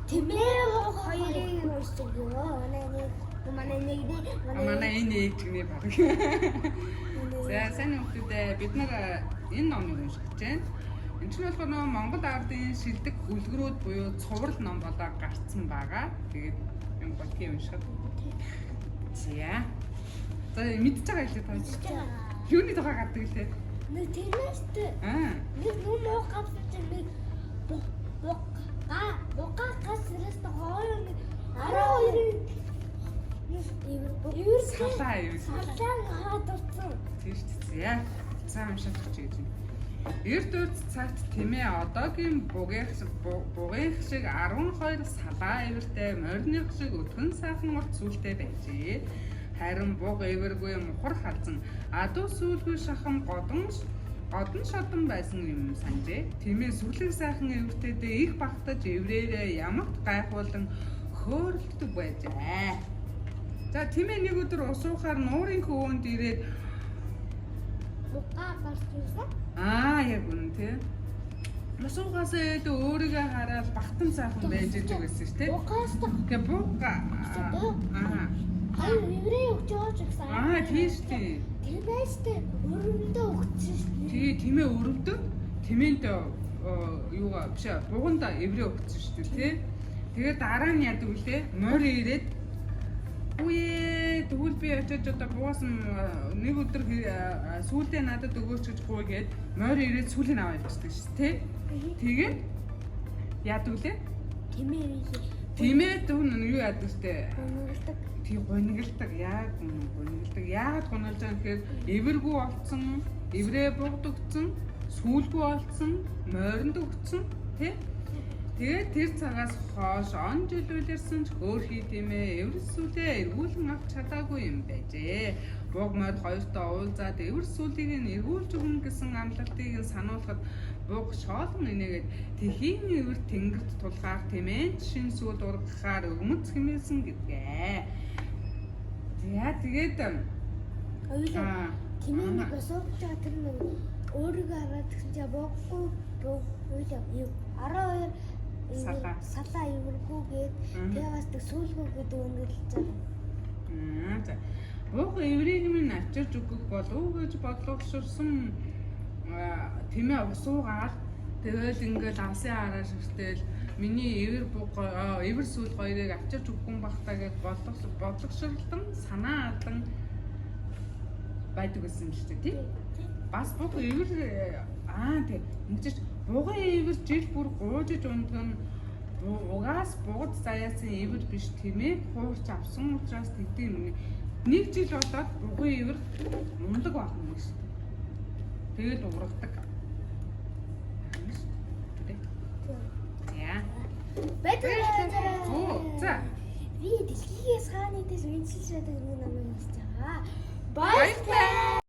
Тэмээ хоёрыг уншиж өгөө. Манай нэг манай нэг Манай энэ ээж гинэ баг. За, сайн хүмүүстээ, бид нар энэ номыг унших гэж байна. Энэ чинь болохоор нөгөө Монгол ардын шилдэг үлгэрүүд буюу цуврал ном болоо гарцсан байгаа. Тэгээд юм болтгийг уншихад. За. За, мэдчихэж байгаа хэлээ та. Юуны тухай гардаг лээ? Нэг тэмээстэй нэг нүм уу гавсан чинь нэг буга буга гас сэрээс хоёр нэг 12 ивэр Салаа ивэр. Салаа хаад орсон. Тийм шүү дээ. За. За, уншаад өгч гэж байна. Эрт урд цагт Тэмээ одоогийн бугийнх шиг 12 салаа эвэртэй, мориных шиг өтгөн сайхан урт сүүлтэй байжээ. Харин буг эвэргүй, мухар халзан, адуу сүүлгүй, шахам годон одон шодон байсан юм санджээ. Тэмээ сүлэг сайхан эвэртэйдээ их багтаж эврээрээ ямагт гайхуулан хөөрөлдөг байжээ. За, Тэмээ нэг өдөр ус уухаар нуурын хөвөнд ирээд Буга гарч ирсэн. Аа, яг үнэн тий. Ус уухаасаа илүү өөрийгөө хараад багтан сайхан байж идэг гэсэн шүү тий. Бугаас та Тэгээ буга аа хоёр эврээ өгч байгаа ч гэсэн. Аа, тийм шүү тий. Тэмээстэй өрөмдөө өгсөн шүү дээ. Тий, Тэмээ өрөвдөг. Тэмээнд юугаа биш ээ, буганда эврээ өгсөн шүү дээ тий. Тэгээ дараа нь яадаг вүлээ? Морь ирээд үе, тэгвэл би очиж одоо бугаас нэг өдөр сүүлдээ надад өгөөч гэж гуй гээд морь ирээд сүүлийн аваа явчихдаг шүү тий. Тэгээд яадаг вүлээ? Тэмээ билээ. Тэмээ түн юу яадаг штэ? Гунигалдаг. Тий, гунигалдаг. Яг үнэн, гунигалдаг. Яагаад гунигалж байгаа юм гэхээр эвэргүй болцсон, эврээ бугдөгцөн, сүүлгүй болцсон, моринд өгцөн тий. Тэгээд тэр цагаас хойш он жил үлэрсэн ч хөөрхий Тэмээ эвэр сүүлээ эргүүлэн авч чадаагүй юм байжээ. Буг морь хоёртоо уулзаад эвэр сүүлийг нь эргүүлж өгнө гэсэн амлалтыг нь сануулхад буг шоолон инээгээд тэхийн эвэр тэнгэрт тулгаар Тэмээнд шинэ сүүл ургахаар өгмөц хэмээсэн гэдгээ. За, тэгээд Ойлоо. аа Тэмээ нэг сууж байгаа тэр нэг өөрийгөө хараад тэгсэн чинь боггүй бог ойлоо. Юу 12 Салаа. салаа эвэргүй гээд тэгээ бас тэг сүүлгүй гэдэг өнгөлж байгаа. За. Буг эврийг минь авчирч өгөх болов уу гэж бодлогоширсан Тэмээ ус уугаад тэгэл ингээл алсын хараа ширтэл миний эвэр буг эвэр сүүл хоёрыг авчирч өгөхгүй бахтаа гэж бодлогоширлон санаа алдан байдаг гэсэн юм шүү дээ тий. Бас буг эвэр аа тий, ингэж бугын эвэр жил бүр гуужиж ундаг нь угаас бугад заяасан эвэр биш, Тэмээг хуурч авсан учраас тэгдэг юм. Нэг жил болоод бугын эвэр мундаг байх юм шүү дээ. Тэгэл ургадаг. Юм шүү дээ. За. Баярлалаа. Оо, за. Би дэлхийгээс хааны дэс мэдчилж байдаг нэг номыг уншиж байгаа. Баярлалаа.